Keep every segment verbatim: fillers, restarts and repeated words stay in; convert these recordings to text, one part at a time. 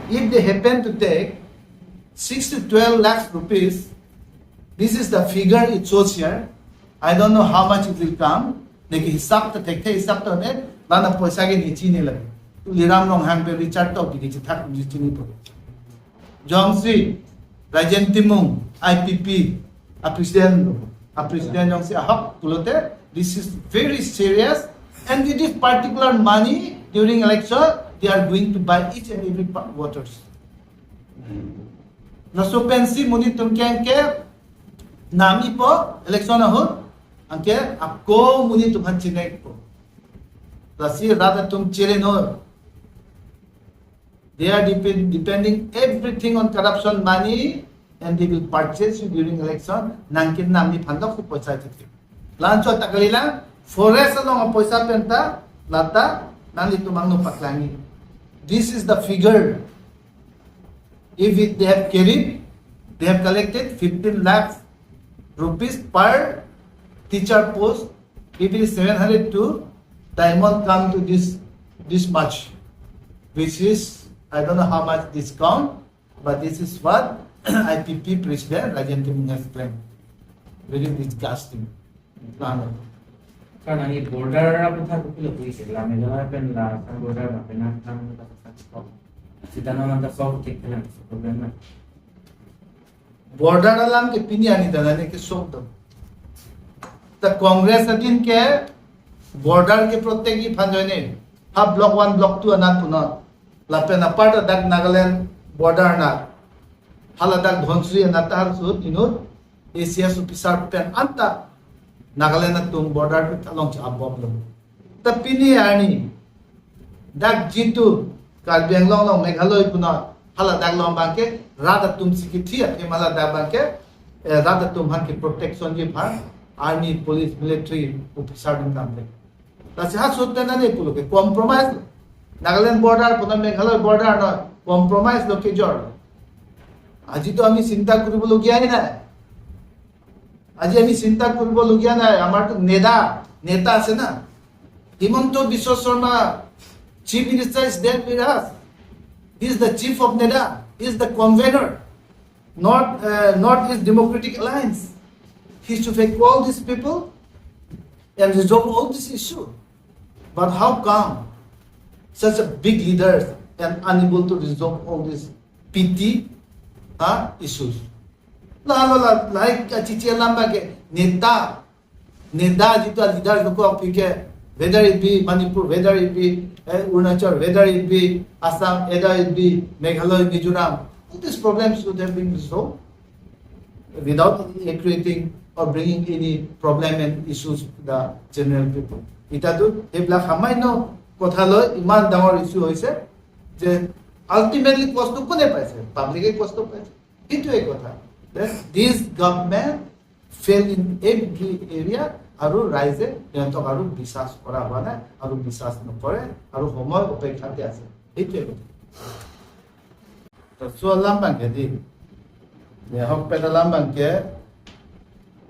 If they happen to take six to twelve lakhs rupees, this is the figure it shows here. I don't know how much it will come. Neke hisap ta thekthe hisap ta ne, la-an apoisa ke ne chini lagi. Tuliram Ronghang pen Richard Tokbi ke chethak ne chinipo. Jongsi Rajen Timung, I P P, a president, a president jongsi ahok pulote, this is very serious. And with this particular money during election, they are going to buy each and every pa- voters. Laso pensi monit atum ke anke namipo election ahut, anke ako monit atum aphan chinekpo. Lasi rat atum chere noi. They are depend, depending everything on corruption money and they will purchase you during election. Nangkenamji aphan dokok poisa chiti. La-anchot ta kalilang, forest along apoisa pen ta, lata nanglitum angno paklangji. This is the figure. If it, they have carried, they have collected fifteen lakhs rupees per teacher post. If it is seven hundred two, the amount come to this, this much, which is, I don't know how much discount, but this is what I P P President Rajen Timung has claimed. Very disgusting. Nang. Karena ini border apa tak, kopilo puisi la Meghalaya pen la Assam border apa nak tang tak tak. Sita nama tak solve ke kan problem na. Border alam ke pini ani dana ne ke solve do. Ta Congress adin ke border ke protect ji aphan ajoine. Ha block one, block two anat punon. Lapen apar ta dak Nagaland border anat. Hala dak Dhansiri anat ta ahut inut A C S officer pen anta Nagaland atum border pen along cha abop lo. Ta pini arni dak jitu Karbi Anglong along Meghalaya punon, hala dak along abangke rat atum si kithi athema hala dak abangke, eh, rat atum aphan ke protection ji aphan army, police, military officer atum damde. Lasi ha sut pen ani pulo ke compromise lo. Nagaland border punon Meghalaya border non compromise lo kejor. Aji to ami chinta koribologiya ahin nai. Aji ami chinta koribologiya nai, amar to neda, neta ase na. Himanta Biswa Sarma, Chief Minister is there with us. He is the chief of neda. He is the convener. North, uh, North East Democratic Alliance. He should have called these people and resolve all this issue. But how come such a big leaders and unable to resolve all these petty, uh, issues? La, la, la, like, uh, chichi alam abangke neta, neta jitu leaders dokok aphi ke, whether it be Manipur, whether it be, eh, Arunachal, whether it be Assam, whether it be Meghalaya, Mizoram, all these problems would have been resolved without creating or bringing any problem and issues to the general people. Ita tu, eblak hamai no kotha lo iman dangor issue hoise, je ultimately cost to kone paise, public e cost to paise. Itu e kotha. That this government fail in every area, aru raije, niyantok aru biswas kora hua nai, aru biswas no kore, aru homoi opeksha te ase. Itu e kotha. To so alam abangke di. Ya, ahokpet alam abangke,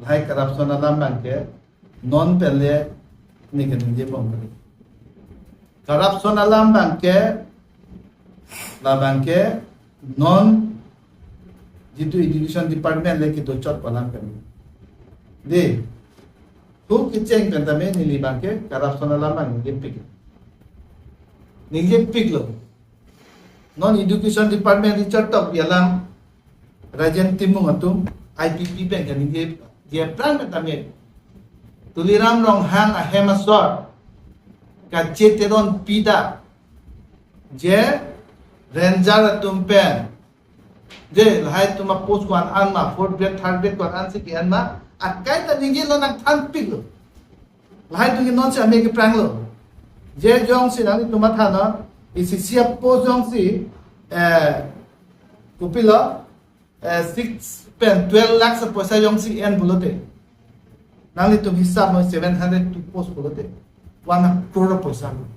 lahai corruption alam abangke, non pele ni ke ningje bom kali. Corruption alam abangke, la abangke, non jitu education department le kedo chot palam kali. Di, hu kecheng pen tame neli abangke, corruption alam abang ningje pik. Ningje pik lo. Non education department Richard Tokbi alam Rajen Timung atum I P P pen kaningje, je aphrang pen tame Tuliram Ronghang ahem asor kacheteron pida je ranger atum pen je lahai atum a post ko-an an ma, fourth grade, third grade ko-an si ke-en ma, akai ta ningje lo, nangthan pik lo. Lahai atum ke non si ame ke aphrang lo. Je jongsi nanglitum matha na, isi isi a post jongsi, eh, kopilo, eh, six pen twelve lakhs apoisa jongsi en pulote, nanglitum hisap mo seven hundred two post pulote, one crore apoisa lo.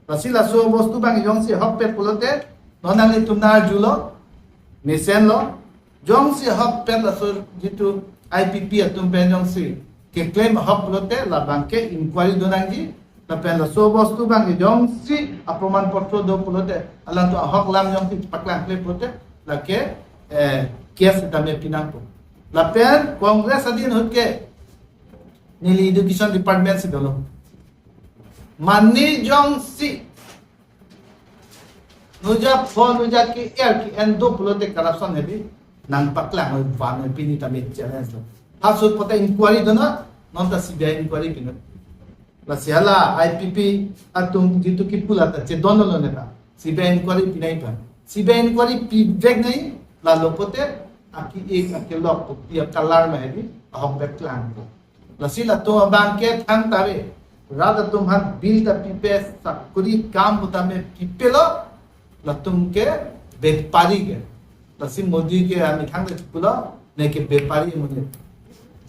Lasi laso bostu abang jongsi ahokpet pulote, non nanglitum na arjulo, mesenlo, jongsi ahokpet laso jitu I P P atum pen jongsi ke claim ahok pulote, la abangke inquiry do nangji, Lapen laso bostu abang ke jongsi aproman potro do pulote, alangtum ahok lam jongsi paklangkle pulote, lake, eh, case tame pinangpo. Lapen Congress adin ahut ke neli education department si dolo. Mane jongsi nuja pho nuja ke-er ke-en do pulote corruption hebi nangpaklang oi van oi pini tame challenge lo. Halaso pote inquiry dona, nonta C B I inquiry pino. Lasi hala I P P atum jitu kipu lata chedon lo neta. C B I inquiry pinai pa. C B I inquiry pivek nai, lalo pote aki-ik aki-lok pu pi akalar ma hebi ahok bek klang. Lasi latum abang ke thangta ave. Rat atum aphan bill ta pipe, sakori kam pu tame pipelo, latum ke bepari ke. Lasi Modi ke amethang le pulo, neke bepari Modi.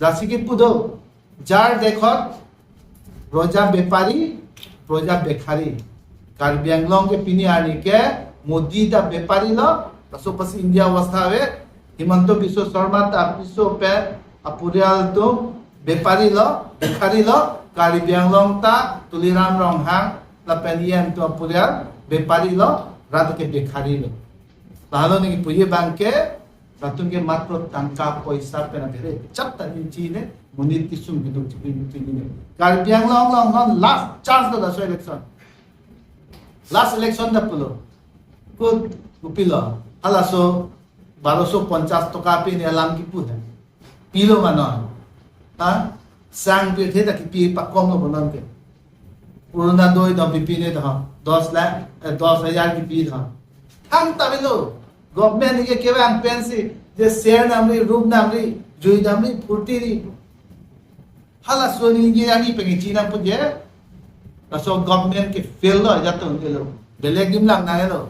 Lasi kipu do, jar dekhot roja bepari, roja bekhari. Karbi Anglong ke pini arni ke Modi ta bepari lo, laso apotsi India awastha ave, Himanta Biswa Sarma ta piso pen apurial atum bepari lo, bekhari lo, Karbi Anglong ta Tuliram Ronghang lapen E M atum apurial bepari lo, rat ke bekhari lo. Lahelo neke puji abang ke, latum ke matro tangka poisa pen abhere chap ta ninchi ne, monit kisung kiduk chipin chipin ne. Karbi Anglong along non last chance lo laso election. Last election ta pulo. Kut kupilo. Halaso baroso ponchas toka pine alam kipu he. Pilo ma non. Ha? Sang pirthe ta kipi pakom lo bonon ke. Puruna doi do pipine do. Dos lakh, eh, dos hajar kipi do. Thangta avelo. Government ke kevang pensi, je ser namri, rup namri, jui namri, phurti ri. Halaso ningje ani pengi chinang pu je. Laso government ke fail lo, jatung ke lo. Belek adim lang nang lo.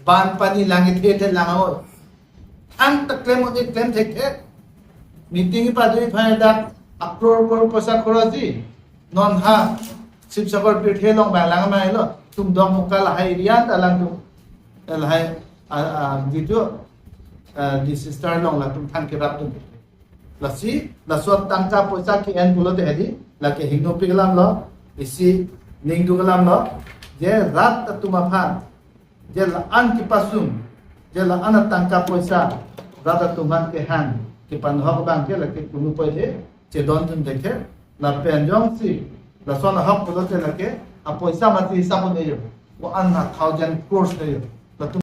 Ban pani lang ithe ithe lang amo. Thangta klem o klem thekthe. Meeting padui phai dak akror kror poisa khoroch di. Non ha Sibsagar pirthe along bang lang amai lo. Tum dong muka lahai rian ta alangtum. Lahai, ah, ah, jitu, ah, di sister along latum thang kerap tum. Lasi, laso tangka poisa ke-en pulote hedi, lake hingnopik alam lo, isi ningduk alam lo, je rat atum aphan, je la-an kepasung, je la-an atangka poisa, rat atum aphan kehang, kepanhok abang ke lake kunu poide, chedon dun dekhe, lapen jongsi, lason ahok pulote lake, apoisa mati hisap un-e yo, ko-an a thousand crores de yo, latum